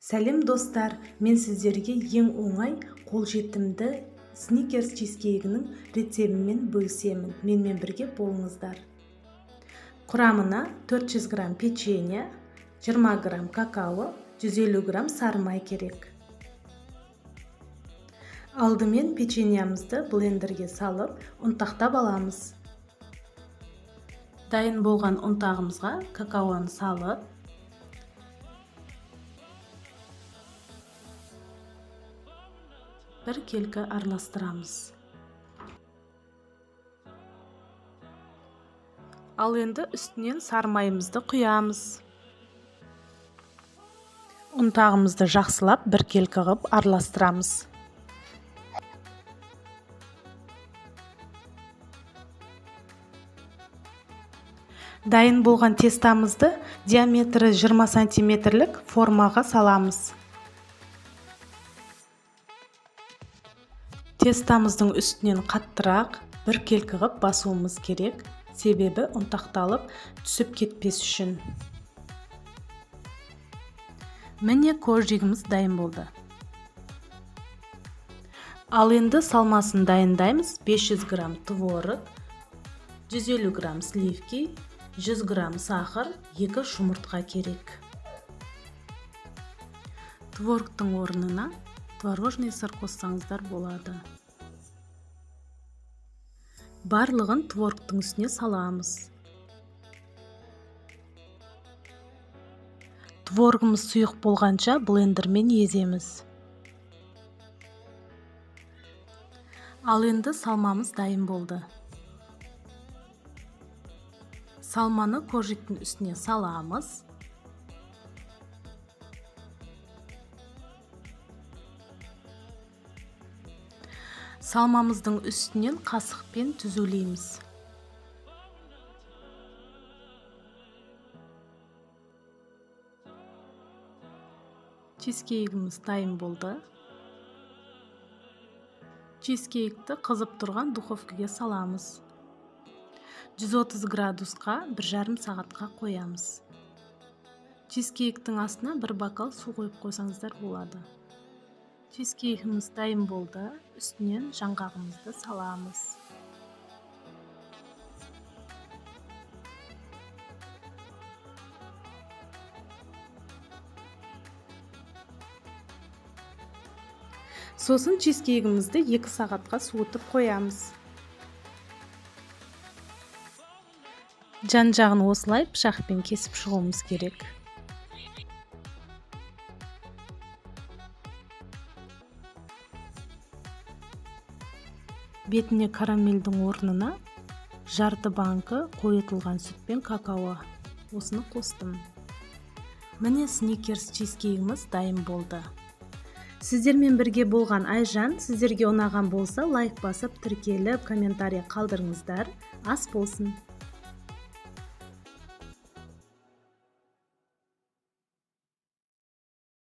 Сәлем, достар! Мен сіздерге ең оңай, қолжетімді Сникерс чизкейгінің рецебімен бөлісемін. Менімен бірге болыңыздар. Құрамына 400 грамм печенье, 20 грамм какао, 150 грамм сары май керек. Алдымен печеньемізді блендерге салып, ұнтақтап аламыз. Дайын болған ұнтағымызға какаоны салып, біркелкі араластырамыз. Ал енді үстінен сары майымызды құямыз. Ұнтағымызды жақсылап біркелкі қылып араластырамыз. Дайын болған тестамызды диаметрі 20 сантиметрлік формаға саламыз. Тестамыздың үстінен қаттырақ біркелкі қылып басуымыз керек, себебі ұнтақталып түсіп кетпес үшін. Міне, коржигіміз дайын болды. Ал енді салмасын дайындаймыз. 500 грамм творог, 150 грамм сливки, 100 грамм сахар, 2 жұмыртқа керек. Творогтың орнына творожный сыр қоссаңыздар болады. Барлығын творогтың үстіне саламыз. Творогымыз сұйық болғанша блендермен еземіз. Ал енді салмамыз дайын болды. Салманы коржиктің үстіне саламыз. Салмамыздың үстінен қасықпен түзулейміз. Чизкейгіміз дайын болды. Чизкейкті қызып тұрған духовкаға саламыз. 130 градусқа 1,5 сағатқа қоямыз. Чизкейктің астына бір бокал су қойып қойсаңыздар болады. Чизкейкіміз дайын болды. Үстінен жаңғағымызды саламыз. Сосын чизкейгімізді 2 сағатқа суытып қоямыз. Жан-жағын осылай пышақпен кесіп шығуымыз керек. Бетіне карамельдің орнына жарты банкі қойытылған сүт пен какао. Осыны қостым. Міне, Сникерс чизкейгіміз дайын болды. Сіздермен бірге болған Айжан. Сіздерге ұнаған болса, лайк басып, тіркеліп, комментарий қалдырыңыздар. Ас болсын.